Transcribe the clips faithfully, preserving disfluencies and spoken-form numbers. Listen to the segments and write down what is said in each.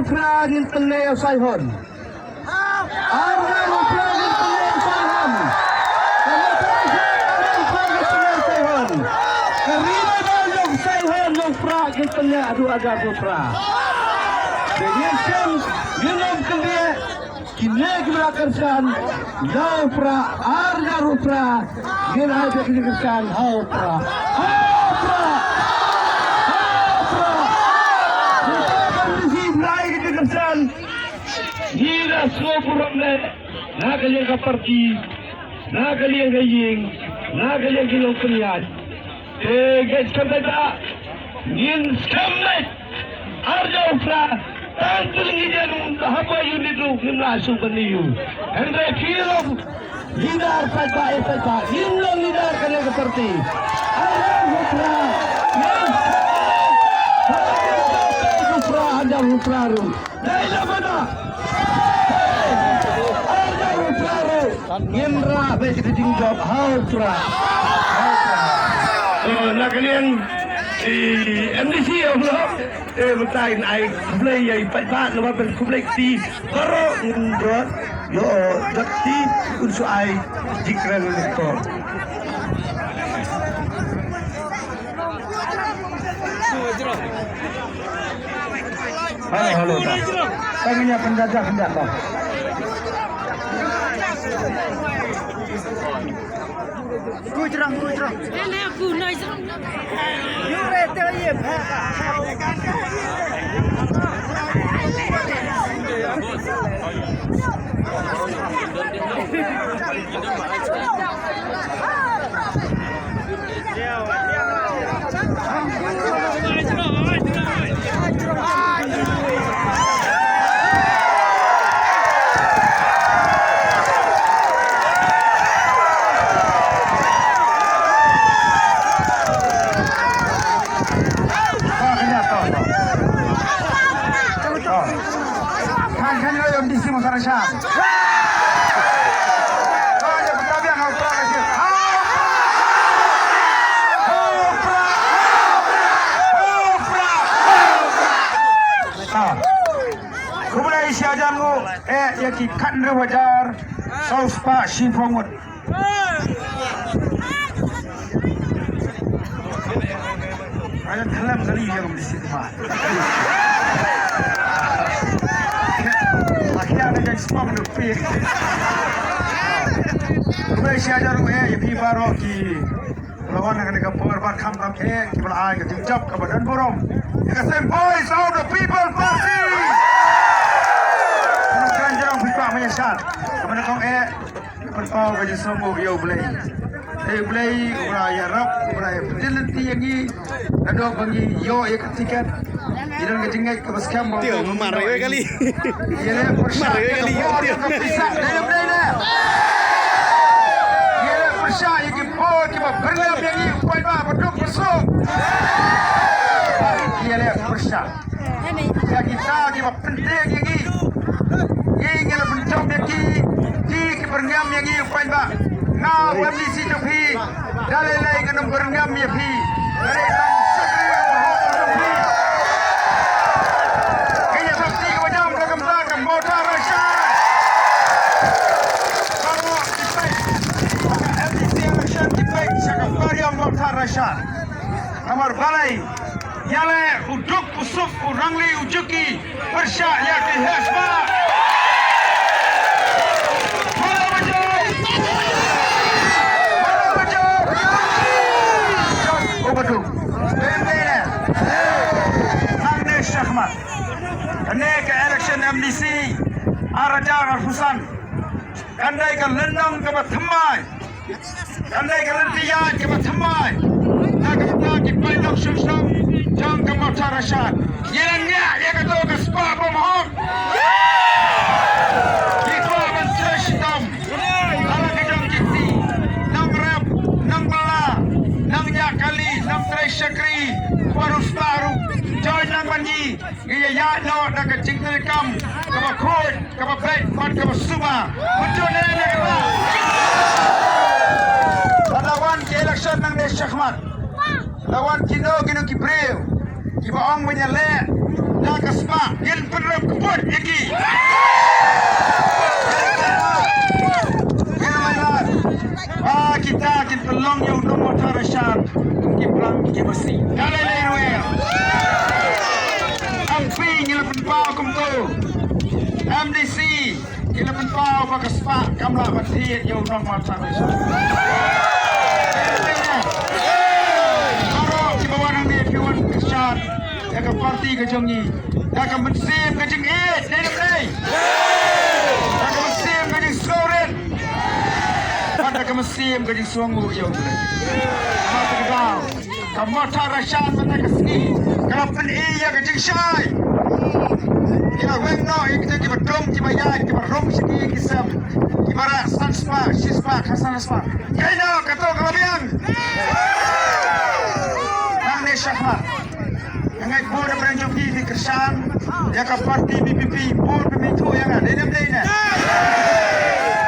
Phra ngin pynleh ïa u Saihon. Ar hajar u Phra ngin pynleh ïa u Saihon. Ka Nongpoh Shnong ar hajar u Phra ngin pynleh ïa u Saihon. Ka Ri Baibar jong u Saihon jong u Phra ngin pynleh haduh ar hajar u Phra. Te ngin shem, ngin ym kyndiah, kine kiba la kyrshan ïa u Phra, ar hajar u Phra, ngin ai beit kine ki kyrshan ha u Phra. Ha u Phra! Ha u Phra! Ngi tip ba ngi sngewbha ïa kine ki kyrshan. Ngi la sngewburom leh na ka liang ka party, na ka liang ka ïing, na ka liang ki longpynïaid. Te ngin skhem beit ba ngin skhem beit. Ar hajar u Phra, tang tylli ngi ïa ngi haba ïa u nit ruh ngim lah shu ban ïa u. Hynrei phi long leader paidbah, eh paidbah, ngim long leader kane ka party. Ar hajar u Phra, ngin skhem beit. Ar hajar u Phra ruh. Dei na bynta. Ar hajar u Phra ruh. Ngin rah beit ka jingjop ha u Phra. Ha u Phra. To, na ka liang i M D C of Lok. Eh, mynta in ai khublei ïa i paidbah, namar ban khublei kti baroh ngin jot. Ïoh jot kti un shu ai jingkren leh to. Hello, hello, ta. Ta ngin ïa pynjah, pynjah, ta. Ku jrong, ku jrong. Khan khan ïa u M D C Mawthadraishan. Ka ïa ka biang ha u Prah ka shisha. Ha u Prah! Ha u Prah! Ha u Prah! Ha u Prah! Ha. Khublei shihajar nguh eh ïa ki khathynriew hajar saw spah shiphew ngut. Ayan, khlem kali ïa ka mesti ma. Akhia na jang spong na pik. Khublei shihajar nguh eh ïa phi baroh ki la wan ha kane ka por bad khamtam eh kiba la ai ka jingjop kaba don burom ïa ka Seng Voice of the People Party. Kane ka jingjop phi kwah mynta shat kaba nyngkong eh Pynpaw ka jingsngewnguh ïa U Blei. Te U Blei u la ïarap, u la ïapyntip lynti ïa ngi. Naduh ba ngi ïoh ïa ka tiket, ngi don ka jingngeit kaba skhem ba u Blei u ïoh ïa ngi. Ïa leh pyrshah ïa ka bor ïa ka pisa. Dei ne ym dei ne? Ïa leh pyrshah ïa ki bor kiba pynlem ïa ngi, u paidbah ba duk ba suk. Ïa leh pyrshah. Ïa kita kiba pynthik ïa ngi. Ngi ngi la pynjop ïa ki, ki ki pynrngam ïa ngi u paidbah. Nga u M D C jong phi, da lei lei ngan ym pynrngam ïa phi. Nga dei tang u shakri u hok jong phi. Ngi ïa thap kti kaba jam la ka bynta ka Mawthadraishan. Baroh ki peit, M D C election ki peit sha ka Pariong Mawthadraishan. Namar balei? Ïa leh u duk u suk u rangli u juki pyrshah ïa ki heh spah. Mano ba jop? Mano ba jop? Jop u baduk. Bym dei ne? Hangne shakhmat. Kane ka election M D C ar hajar arphew san kan dei ka lynnong kaba thymmai. Kan dei ka lynti ïaid kaba thymmai na ka bynta ki paidbah shnong jong ka Mawthadraishan. Ngi la ngiah ïa kato ka spah bymhok. Ngi kwah ban trei shitom. La ka jong ki kti, nongrep, nongbylla, nongñiah kali, nongtrei shakri, baroh spah ruh, join lang bad ngi. Ngi ïa ïaid noh da ka jingtreikam kaba khuid, kaba beit bad kaba suba. Bujur ne em ïa kata? Lada wan ki election nangne shakhmat, la wan kino kino ki briew kiba ong ba ngi ïaleh da ka spah, ngin pynrem kum M D C, ki la pynpaw ba ka spah kam lah ban thied ïa u nongmawthadraishan. Baroh kiba wan hangne phi wan kyrshan ïa ka party ka jong ngi da ka mynsiem ka jingïeit, dei ne em dei? Da ka mynsiem ka jingsngewrit bad da ka mynsiem ka jingsngewnguh ïa U Blei. Namar kata ka daw ka Mawthadraishan mynta ka sngi ka la pyni ïa ka jingshai. Ki la weng noh ïa kita kiba dum, kiba ïaid, kiba rung sha ki ïing ki sem, kiba rah san spah, shi spah, khatsan spah. Kaei noh kato ka la biang? Nangne shakhmat nga ngeit bun na pdeng jong phi phi kyrshan ïa ka party V P P, bun phi ithuh ïa nga, dei ne em dei ne?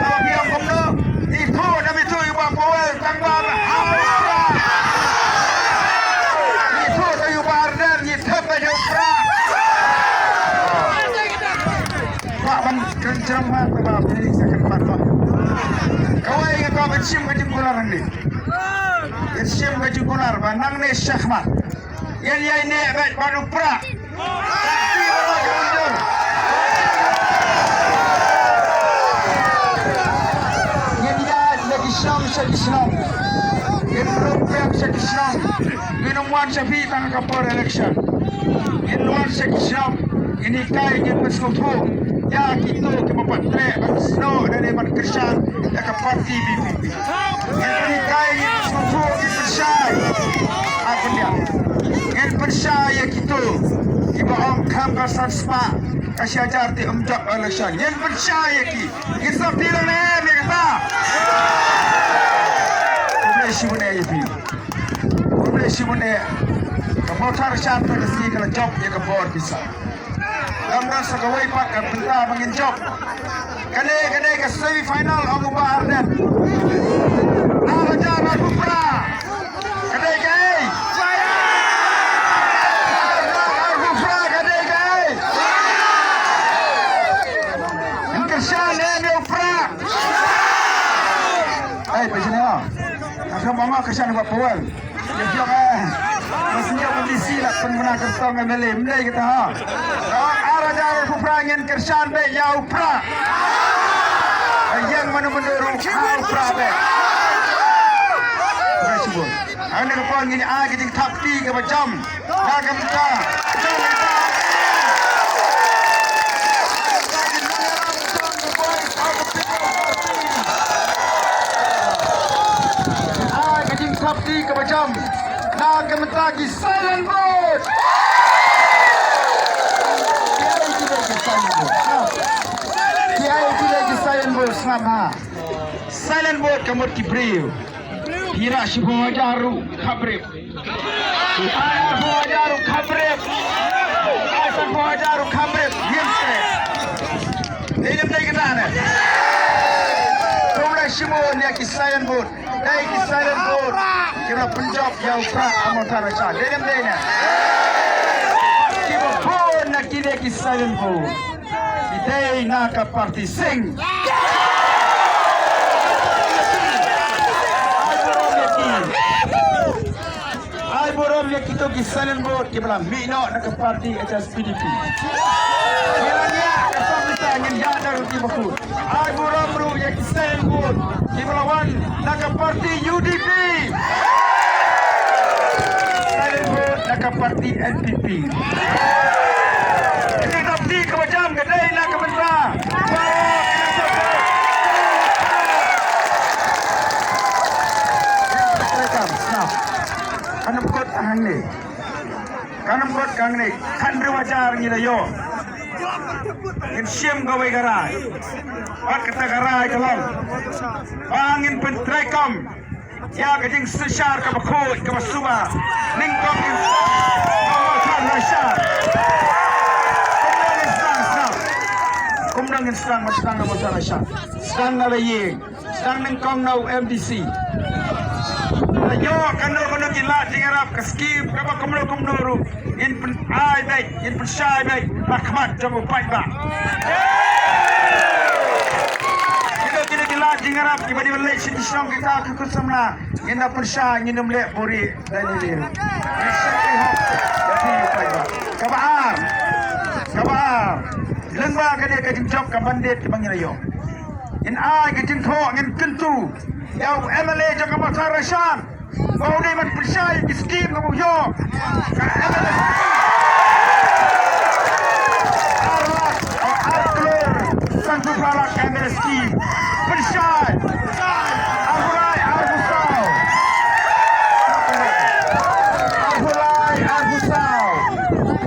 Haba phi ong kumno, ithuh ne em ithuh ïa u Bah Powell, tang ba ha u Prah. Ithuh ïa u Bah Ardent, ngi thep ïa u Prah. Ba ban kren jrong ma ba phi sa kren ba. Kawei nga kwah ban shim ka jingkular hangne. Ngan shim ka jingkular ba nangne shakhmat ngan ïaineh beit bad u Prah. Ngan ïaid na ki shnong sha ki shnong. Ngan rung biang sha ki shnong. Ngin ym wan sha phi tang ha ka por election. Ngin wan sha ki shnong. Ngin hikai, ngin pynsngewthuh ïa kito kiba pat treh ban snoh lane ban kyrshan ïa ka party V P P. Ngin pynhikai, ngin pynsngewthuh, ngin pynshai. Ngan pyndiang. Ngin pynshai ïa kito kiba ong khlem ka san spah, ka shi hajar te ym jop election. Ngin pynshai ïa ki. Ngin sa pyrshah ne em ïa kata? Khublei shibun ïa phi. Khublei shibun. Ka Mawthadraishan mynta ka sngi ka la jop ïa ka bor pisa. Lam don sa kawei pat ka bynta ba ngin jop. Kane, kane ka semi final, ong u Bah Ardent. Ar hajar arphew phra. Ka dei kaei? Ar hajar arphew phra ka dei kaei? Ngin kyrshan ne em ïa u Prah? Ei, phi shane ha. Nga khlem ong nga kyrshan ïa u Bah Powell. Ïa phi ong, eh, ba shu ïoh M D C la pynbna kyrtong M L A, ym dei kata ha. Ar hajar arphew phra ngin kyrshan beit ïa u Prah. Ïeng mano mano ruh ha u Prah beit. Khublei shibun. Hangne ka por ngin ai ka jingthap kti kaba jam. Na ka bynta. Ai ka jingthap kti kaba jam na ka bynta ki silent vote. Ki ai ki dei ki silent vote? Sngap. Ki ai ki dei ki silent vote? Sngap ha. Silent vote ka mut ki briew. Phi rah shiphew hajar ruh khaprip. Phi ai arphew hajar ruh khaprip. Phi ai sanphew hajar ruh khaprip. Ngim stress. Dei ne em dei kata ne? Khublei shibun ïa ki silent vote. Dei ki silent vote kiba la pynjop ïa u Prah ha Mawthadraishan. Dei ne em dei ne? Kiba bun na kine ki silent vote ki dei na ka party Sing. Ai burom ïa ki. Ai burom ïa kito ki silent vote kiba la mih noh na ka party H S P D P. Ngi la ngiah ka song kita, ngin ïa da ruh ki bakut. Ai burom ruh ïa ki silent vote kiba la wan na ka party U D P. Silent vote na ka party N P P. Ka jingthap kti kaba jam ka dei na ka bynta. Kan ym kut hangne. Kan ym kut hangne. Khathynriew hajar ngi la ïoh. Ngin shim kawei ka rai. Bad kata ka rai ka long ba ngin pyntreikam ïa ka jingsynshar kaba khuid kaba suba. Nyngkong ngin sdang, kaba khan la shar. Kumno ngin sdang, sdang? Kumno ngin sdang, ba sdang kaba khan la shar? Sdang na la ïing, sdang nyngkong na u M D C. La ïoh kano kano ki lad jingïarap, ka skim kaba kumno kumno ruh. Ngin pyn-, ai beit, ngin pynshai beit ha khmat jong u paidbah. Kito kine ki lad jingïarap kiba dei ban leit sha ki shnong kita ki khun samla, ngin da pynshai, ngin ym leh buhrieh da lade ruh. Ngin shakri hok ïa phi u paidbah. Kaba ar, kaba ar. Lyngba kane ka jingjop ka mandate kaba ngi la ïoh, ngin ai ka jingthoh, ngin kyntu ïa u M L A jong ka Mawthadraishan ba u dei ban pynshai ki skim kaba u ïoh. Ka M L A skim ar lak, ar klur sanphew phra lak ka M L A skim. Pynshai. Arphew lai, arphew saw. Arphew lai, arphew saw.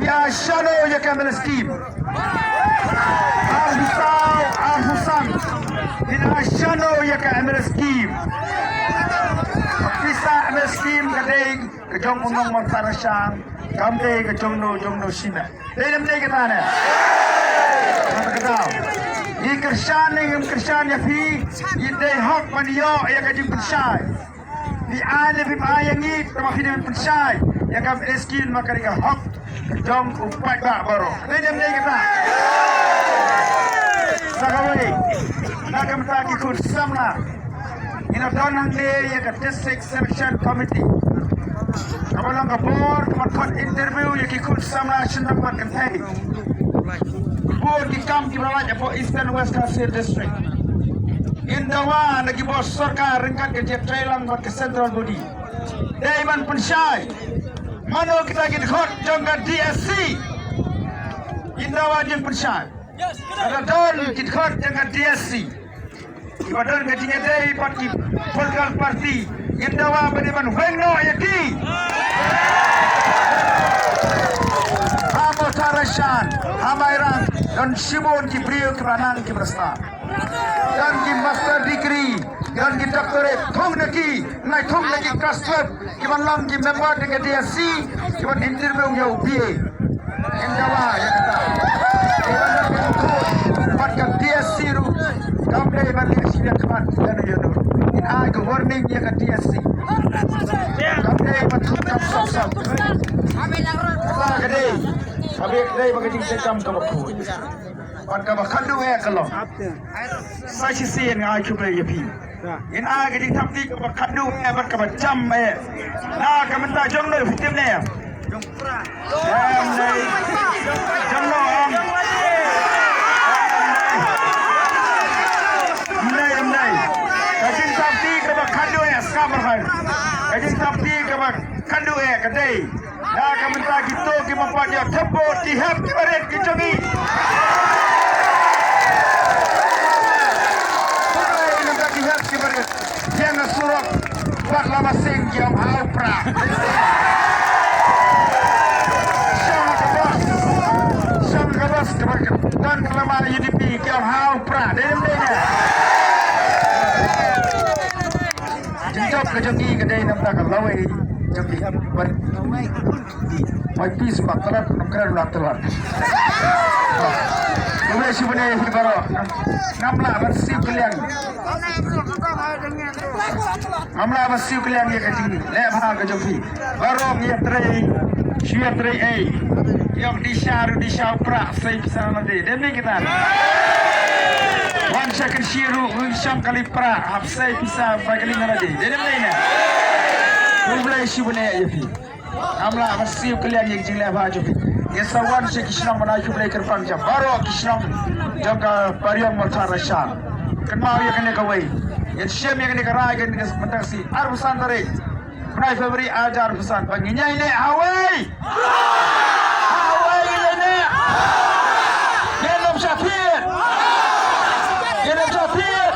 Ïa shano ïa ka M L A skim? Arphew saw, arphew san. Ngin ai shano ïa ka M L A skim? Pisa M L A skim ka dei ka jong u nong Mawthadraishan, kam dei ka jong no jong no shisha. Dei ne ym dei kata ne? Kata ka daw. Ngi kyrshan ne ngim kyrshan ïa phi, ngi dei hok ban ïoh ïa ka jingpynshai. Phi ai ne phim ai ïa ngi, tangba phi dei ban pynshai ïa ka M L A skim, namar ka dei ka hok ka jong u paidbah baroh. Dei ne ym dei kata? Sa kawei, na ka bynta ki khun samla, ngi la don hangne ïa ka District Selection Committee kaba long ka bor kaba khot interview ïa ki khun samla shynrang bad kynthei. Bun ki kam kiba la lait hapoh Eastern West Khasi Hills District. Ngin dawa na ki bor sorkar ryngkat ka jingïatreilang bad ka central body, dei ban pynshai mano kita ki dkhot jong ka D S C. Ngin dawa jingpynshai. Ka la don ki dkhot jong ka D S C kiba don ka jingïadei bad ki political party, ngin dawa ba dei ban weng noh ïa ki. Ha Mawthadraishan, ha Mairang, don shibun ki briew kiba nang kiba sah. Don ki master degree, don ki doctorate, thung na ki, nai thung na ki class twelve, kiban long ki member jong ka D S C, kiban interview ïa u B A. Ngin dawa ïa kata. Kiban long ki thung, bad ka D S C ruh kam dei ban leh shimet khmat ïano ïano. Ngin ai ka warning ïa ka D S C. Kam dei ban thung kam sop sop. Kata ka dei, ka dei ba ka jingtrei kam kaba khuid. Bad kaba khadduh eh ka long, sa shisien nga ai khublei ïa phi. Ngin ai ka jingthap kti kaba khadduh eh bad kaba jam eh na ka bynta jong no, phi tip ne em? Em ne, jong no em? Em ne, em ne. Ka jingthap kti kaba khadduh eh, skam marhan. Ka jingthap kti kaba khadduh eh ka dei na ka bynta kito kiba pat ïa thep vote, ki hep ki barit ki jong ngi. Hooray, na ka bynta ki hep ki barit. Ïa na surok bad lama sing ki ong haw pra. Shong ka bos, shong ka bos, ka bos don ka lama U D P ki ong haw pra. Dei ne ym dei ne? Jingjop ka jong ngi ka dei namar ka lawei jong ngi. Ban bai pis ba talat, nong kren la talat. Khublei shibun ïa phi baroh. Ngam lah ban siew kylliang. Ngam lah ban siew kylliang ïa ka jingleh bha ka jong phi. Baroh ngi ïatrei, shu ïatrei ei. Ïoh di sha ruh di sha u prah, sei pisa lade. Dei ne kita? Wan sha Kynshi ruh ngi shong kali prah, hap sei pisa bai kali lade. Dei ne ym dei ne? Khublei shibun ïa phi. Ngam lah ban siew kylliang ïa ka jingleh bha jong phi. Ngin sa wan sha ki shnong ban ai khublei kyrpang sha baroh ki shnong jong ka Bariong Mawthadraishan. Kynmaw ïa kane kawei. Ngin shem ïa kane ka rai kane ka mynta ka sngi arphew san tarik bnai February arhajar arphew san ba ngin ïai neh hawei. Hawei ngin ïai neh. Ngin ym shah thied. Ngin ym shah thied.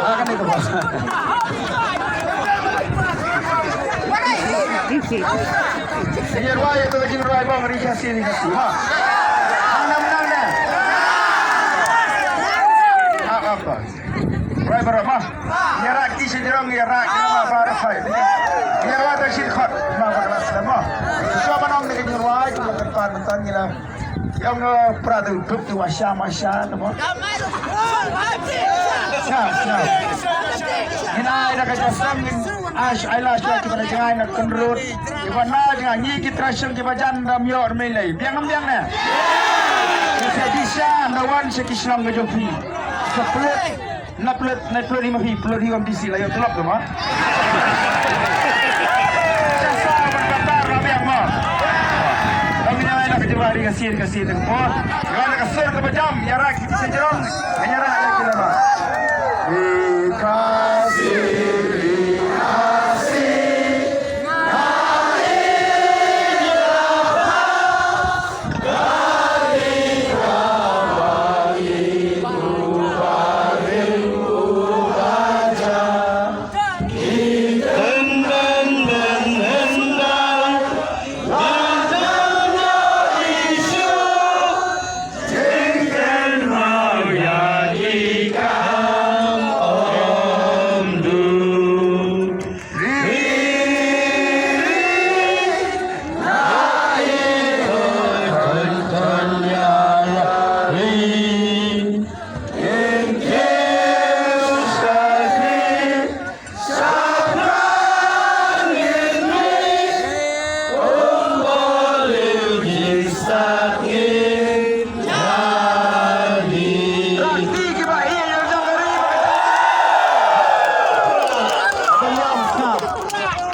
Ah, kane ka bos. Ïa rwai ïa ka jingrwai bang ri Khasi, ri Khasi. Ha. Nang nam nang na. Ha, apa? Rwai baroh ma. Ïa rak ki shi jirong, ïa rak ki nama ba rak hai. Ïa rwai ta shi khot. Ma ba kelas lama. Shuwa ban ong ni ka jingrwai, ka ban pan ban tan ngi la. Ïa nga pra tu duk tu wa sha ma sha tu mo. Sha, sha. Ngin ai da ka jasam ngin ash ai la sha ki ba da jangai na kynrut. Ki ba na jangai ngi ki trashang ki ba jan dam yor me lei. Biang am biang ne. Ki sa di sha na wan sha ki shnong ka jong phi. Sa plut. Na plut, na plut hi ma phi, plut hi wa M D C la ïoh tlop tu ma. Sien ka sien ka por. Nga na ka sur kaba jam, ïa ra ki sien jrong, ïa ra ïa ki lama. Ri Khasi, Ri Khasi.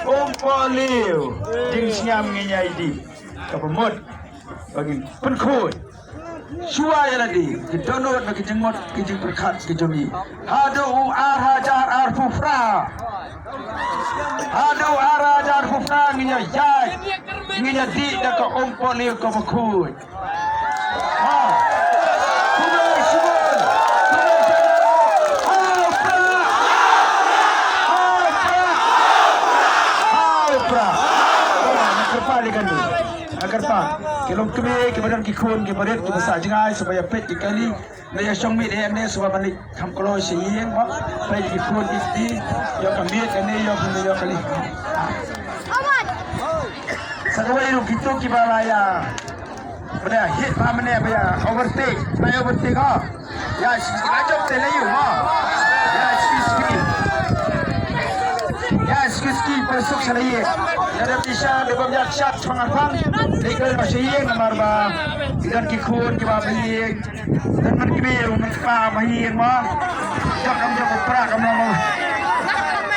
Ym poi leh jingsngewsih ngin ïa ïa dei. Kaba mut ba ngin pynkhuid. Shuwa ïa lade ki dohnud bad ki jingmut, ki jingpyrkhat ki jong ngi. Haduh u ar hajar arphew phra. Haduh u ar hajar arphew phra ngin ïa ïaid, ngin ïa dih da ka ym poi leh kaba khuid. Ha. Khublei shibun. Khublei shibun. Hau Prah. Hau Prah. Hau Prah. Nga kyrpad ïa kane. Nga kyrpad. Ki longkmie, kiba don ki khun, kiba rit, kiba sah jngai, sngewbha ïa peit ïa kane. Nda ïa shong miet ïa ne, sngewbha ban leit kham kloi sha ïing, ba peit ki khun ki kti, ïoh ka miet kane, ïoh kane, ïoh kane. Sa kawei ruh kito kiba la ïa, ba la hit ba mane ba ïa overtake, ba ïa overtake ha. Ïa shisha jop te la ïa ha. Ïa shisha. Ïa shisha per suk sha la ïa. Ïa da tisha de bam ïa shat chong arpang. Dei ka ba sha ïing namar ba. Idan ki khun kiba ba ïing. Don man kmie, man kpa ba ha ïing mo. Jop kam jop u Prah kam long mo.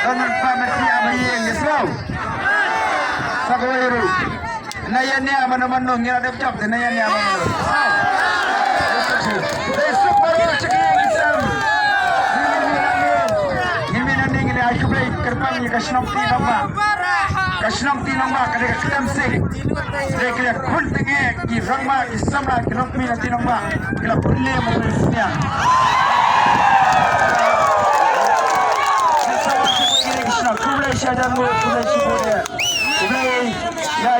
Don man kpa man kmie ba ha ïing, yes mo. Sa kawei ruh. Na ïa nia mano mano ngi la dep jop de na ïa nia mano mano. Dei suk baroh sha ki ïing ki sem. Ngi mih nangne, ngi mih nangne ngi la ai khublei kyrpang ïa ka shnong Kti Nongbah. Ka shnong Kti Nongbah ka dei ka khlem sing. Dei ki la khun tnge ki rangbah ki samla ki longkmie na Kti Nongbah ki la pynlem ma ki sniang. Khublei shibun, khublei shibun. Khublei ïa